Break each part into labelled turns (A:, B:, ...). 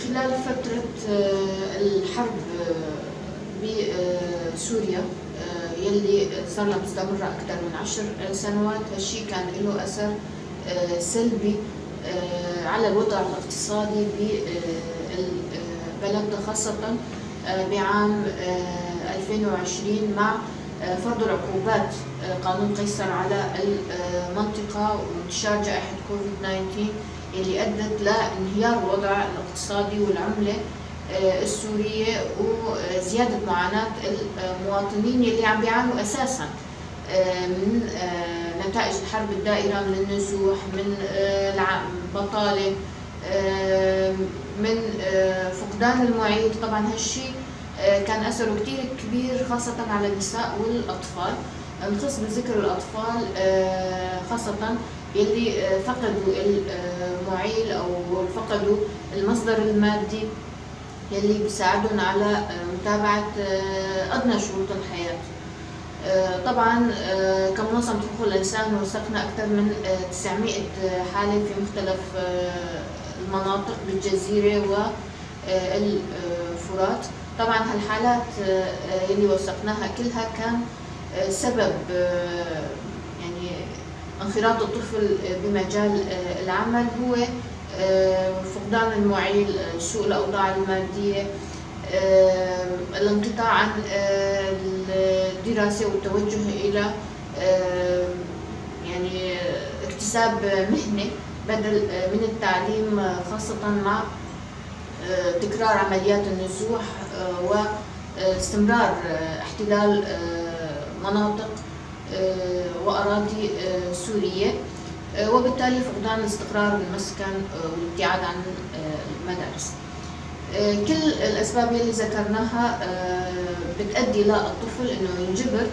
A: خلال فترة الحرب بسوريا يلي صار لها مستمرة أكثر من 10 سنوات، هالشي كان له أثر سلبي على الوضع الاقتصادي بالبلد، خاصة بعام 2020 مع فرض العقوبات قانون قيصر على المنطقة وانتشار جائحة كوفيد 19 اللي أدت لانهيار الوضع الاقتصادي والعملة السورية وزيادة معاناة المواطنين اللي عم بيعانوا أساساً من نتائج الحرب الدائرة، من النزوح، من البطالة، من فقدان المعيل. طبعاً هالشي كان أثره كتير كبير خاصة على النساء والأطفال. نخص بذكر الأطفال خاصة يلي فقدوا المعيل أو فقدوا المصدر المادي يلي بيساعدهم على متابعة أدنى شروط الحياة. طبعاً كمنظمة حقوق الإنسان وثقنا أكثر من 900 حالة في مختلف المناطق بالجزيرة والفرات. طبعاً هالحالات يلي وثقناها كلها كان سبب يعني انخراط الطفل بمجال العمل هو فقدان المعيل، سوء الأوضاع المادية، الانقطاع عن الدراسة والتوجه إلى يعني اكتساب مهنة بدل من التعليم، خاصة مع تكرار عمليات النزوح واستمرار احتلال مناطق وأراضي سورية، وبالتالي فقدان الاستقرار والمسكن والابتعاد عن المدارس. كل الأسباب اللي ذكرناها بتؤدي للطفل إنه ينجبر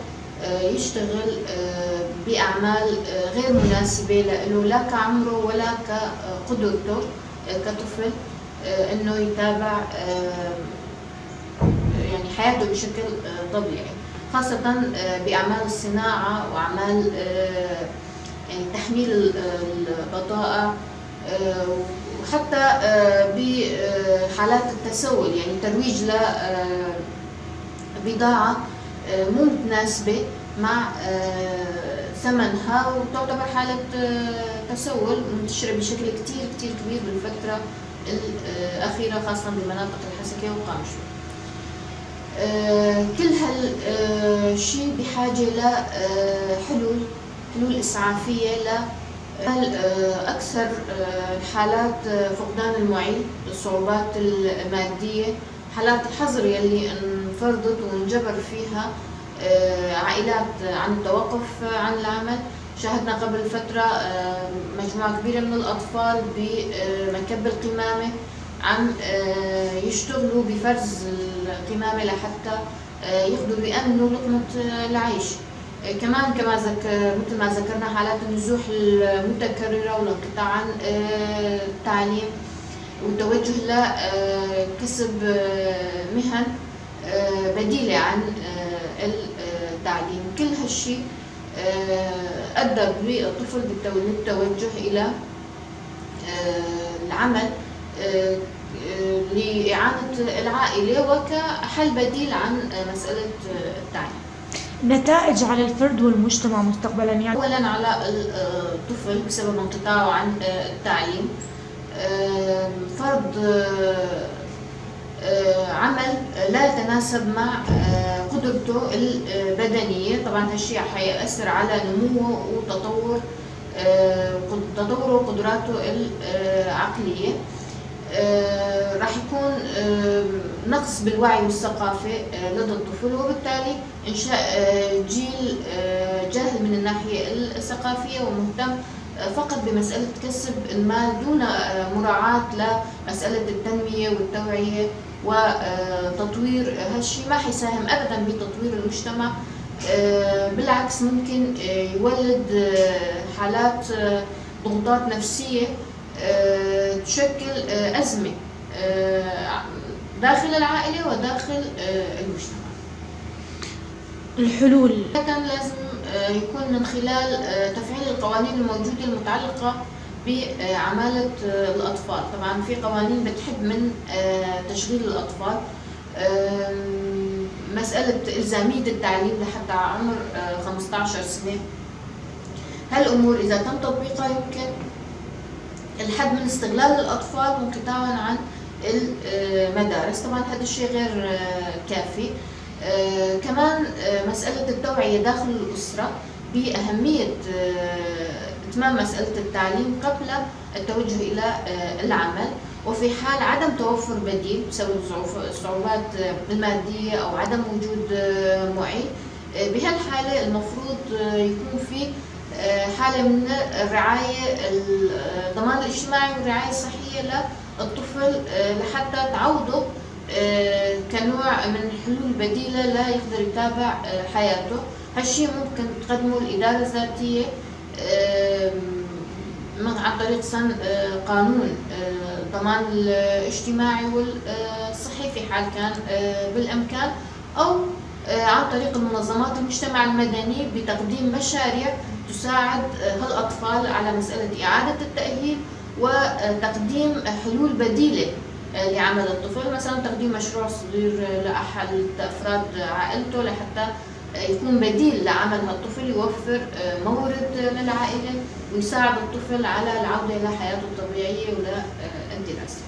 A: يشتغل بأعمال غير مناسبة له، لا كعمره ولا كقدرته كطفل إنه يتابع يعني حياته بشكل طبيعي، خاصة بأعمال الصناعة وأعمال يعني تحميل البضائع، وحتى بحالات التسول، يعني ترويج لبضاعة مو متناسبة مع ثمنها، وتعتبر حالة تسول منتشرة بشكل كتير كتير كبير بالفترة الأخيرة، خاصة بمناطق الحسكة وقامشلو. كل هالشي بحاجة لحلول، حلول إسعافية أكثر حالات فقدان المعيل، الصعوبات المادية، حالات الحظر يلي انفرضت وانجبر فيها عائلات عن التوقف عن العمل. شاهدنا قبل فترة مجموعة كبيرة من الأطفال بمكب القمامة عم يشتغلوا بفرز القمامة لحتى يقدروا يأمنوا لقمة العيش. كمان مثل ما ذكرنا حالات النزوح المتكررة والانقطاع عن التعليم والتوجه لكسب مهن بديلة عن التعليم. كل هالشي أدى بالطفل للتوجه إلى العمل لإعانة العائلة وكحل بديل عن مسألة التعليم.
B: نتائج على الفرد والمجتمع مستقبلا، يعني
A: أولا على الطفل بسبب انقطاعه عن التعليم، فرض عمل لا يتناسب مع قدرته البدنية. طبعا هالشيء حيأثر على نموه وتطور تطوره وقدراته العقلية. راح يكون نقص بالوعي والثقافة لدى الطفل، وبالتالي إنشاء جيل جاهل من الناحية الثقافية ومهتم فقط بمسألة كسب المال دون مراعاة لمسألة التنمية والتوعية وتطوير. هالشيء ما حيساهم أبدا بتطوير المجتمع، بالعكس ممكن يولد حالات ضغوطات نفسية تشكل أزمة داخل العائلة وداخل المجتمع.
B: الحلول
A: كان لازم يكون من خلال تفعيل القوانين الموجودة المتعلقة بعمالة الأطفال. طبعا في قوانين بتحد من تشغيل الأطفال، مسألة إلزامية التعليم لحتى عمر 15 سنة. هالأمور إذا تم تطبيقها يمكن الحد من استغلال الأطفال وانقطاعهم عن المدارس. طبعا هذا الشيء غير كافي. كمان مسألة التوعية داخل الأسرة بأهمية إتمام مسألة التعليم قبل التوجه إلى العمل، وفي حال عدم توفر بديل بسبب الصعوبات المادية أو عدم وجود معين، بهالحالة المفروض يكون في حالة من الرعاية، الضمان الاجتماعي والرعاية الصحية للطفل لحتى تعوضه كنوع من حلول بديلة لا يقدر يتابع حياته. هالشيء ممكن تقدمه الإدارة الذاتية عن طريق سن قانون الضمان الاجتماعي والصحي في حال كان بالإمكان، أو عن طريق المنظمات المجتمع المدني بتقديم مشاريع تساعد هالأطفال على مسألة إعادة التأهيل وتقديم حلول بديلة لعمل الطفل، مثلا تقديم مشروع صغير لأحد أفراد عائلته لحتى يكون بديل لعمل هالطفل، يوفر مورد للعائلة ويساعد الطفل على العودة إلى حياته الطبيعية وللدراسة.